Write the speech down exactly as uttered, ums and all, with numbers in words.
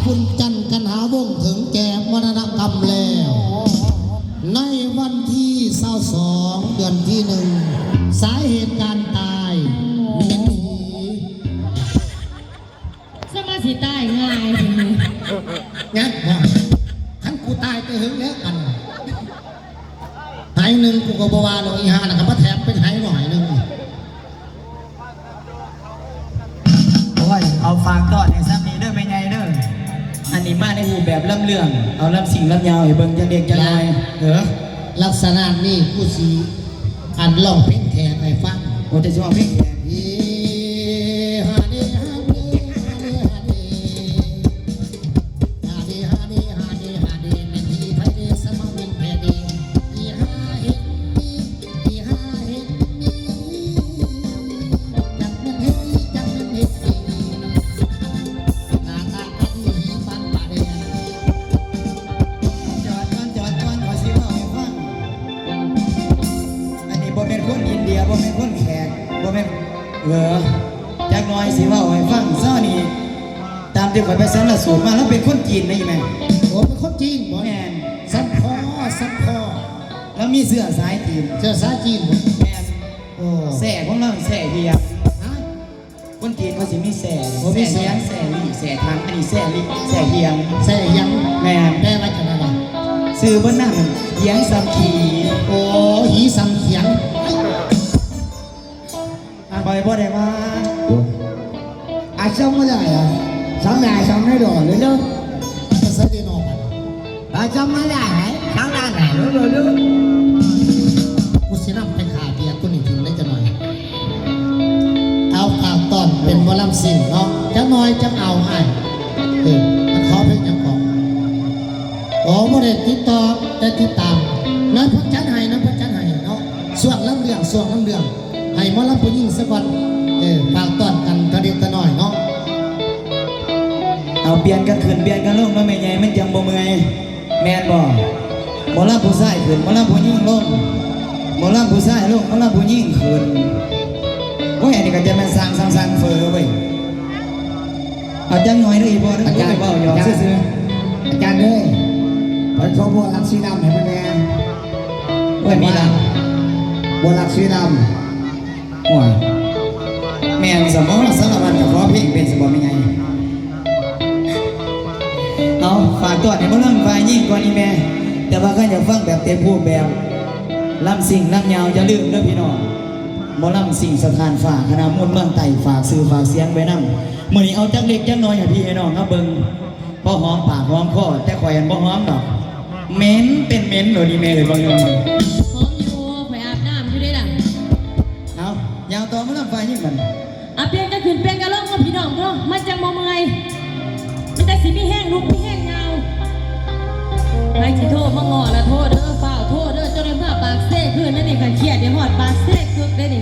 คุณจันทร์กันหาวงศ์ถึงแก่มรณกรรมแล้ว ในวันที่ซาวสอง เดือนที่หนึ่ง สาเหตุการตายเป็นผี สมาสิตายง่าย งัดบ่ คันกูตายไปเหิงแล้วกัน ไหหนึ่งกูก็บ่ว่าดอก อีห่าน่ะก็มาแถมเป็นไหหน่อยหนึ่ง โอ้ย เอาฝากต้อนให้ซ้ำนี่เด้อแม่ใหญ่เด้อ อันนี้มาในรูปแบบลำเรื่อง เอาลำซิ่งลำยาวให้เบิ่งจักเล็กจักน้อย เออ ลักษณะนี่กูสิ อันร้องเพลงแขกให้ฟัง โอ้ จะสิร้องเพลงแขก เย ฮาเด ฮาเด ฮาเด ฮาเด ฮาเด ฮาเด ฮาเด ฮาเด แม่นที่ไผเด สมะเม็นแผ่เด อีฮาเฮ็ดมี อีฮาเฮ็ดมี จักแม่นเฮ็ดมี จักแม่นเฮ็ดมี หน้าตาก็ดี หีปานป่าแดง จอดก่อน จอดก่อน ขอสิเว้าให้ฟัง อันนี้บ่แม่นคนอินเดีย บ่แม่นคนแขก บ่แม่น เออ จักหน่อยสิเว้าให้ฟัง เซานี่ ตามที่ข้อยไปสันสูตรมา ลาวเป็นคนจีนนะอีแม่ โอ้ เป็นคนจีนบ่ แม่น สัมพอ สัมพอ ลาวมีเชื้อสายจีน เชื้อสายจีนบ่ แม่น โอ้ แซ่ของลาวแซ่เฮียง ฮะ คนจีนเขาสิมีแซ่ โอ้ มีแซ่ แซ่เฮียง แซ่ลี่ แซ่ถัง อันนี้แซ่ลี่ แซ่เฮียง แซ่เฮียง แม่น แปลว่าจั่งใดล่ะ ชื่อเพิ่นนั่นเฮียงสำขี โอ้ หีสำเขียง ข้อยบ่ได้ว่า อาจารย์มาได้อะ สองหน้าสองในดอกเลยเนาะ จะใส่ได้นอกกัน อาจารย์มาได้ไหน สองหน้าไหนรู้รู้รู้ กูสินำไปขาเบียร์กูนี่ถึงได้จักหน่อย เอาฝากต้อนเป็นหมอลำซิ่งเนาะ จักหน่อยจักเอาให้ เออ มันขอเพลงหยังก่อน อ๋อ บ่ได้ติดต่อ แต่ติดตาม น้อยเพิ่นจัดให้ น้อยเพิ่นจัดให้เนาะ ช่วงลำเรื่อง ช่วงลำเรื่อง ให้หมอลำผู้หญิงซะก่อน เออ ฝากต้อนกันตะเล็กตะน้อยเนาะ เอาเปลี่ยนกันขึ้น เปลี่ยนกันลงเนาะแม่ใหญ่ มันจังบ่เมื่อย แม่นบ่ หมอลำผู้ชายขึ้น หมอลำผู้หญิงลง หมอลำผู้ชายลง หมอลำผู้หญิงขึ้น โอ้ย อันนี้ก็จะแม่นสร้าง สร้าง สร้างเฟอเว้ย เอาจังหน่อยเด้ออีพ่อเด้อ อาจารย์ ไปเว้าหยอกซื่อๆ อาจารย์เอ้ย เพิ่นขอบัวหลักสีดำให้เพิ่นแหน่ โอ้ย มีละ บัวหลักสีดำ โอ้ย แม่นสมองสารวัตรก็ขอเพลงเป็นสมองแม่ใหญ่ เอา ฝากต้อนให้หมอลำฝ่ายหญิงก่อนอีแม่ แต่ว่าคันอยากฟังแบบเต็มรูปแบบ ลำซิ่งลำยาวอย่าลืมเด้อพี่น้อง หมอลำซิ่งสถานฟ้า คณะมนต์เมืองใต้ ฝากชื่อฝากเสียงไว้นำ มื้อนี้เอาจักเล็กจักน้อยให้พี่ให้น้องเฮาเบิ่ง พอหอมปากหอมคอ แต่ข่อยหั้นบ่หอมดอก เหม็นเป็นเหม็นโลดอีแม่เอ้ย บ่ยอม หอมอยู่ ข่อยอาบน้ำอยู่เด้ล่ะ เอา ยาวต่อหมอลำฝ่ายหญิงบัดนี้ อ่ะ เปลี่ยนกันขึ้นเปลี่ยนกันลงเนาะพี่น้องเนาะ มันจังบ่เมื่อย มันจังสิมีแฮงลุกมีแฮงยาว ไผสิโทรมาง้อละโทรเด้อ ฟ้าวโทรเด้อ เจ้าได้เมือปากเซคืนนั่นนี่ คันเครียดได้ฮอดปากเซกึกเด้นี่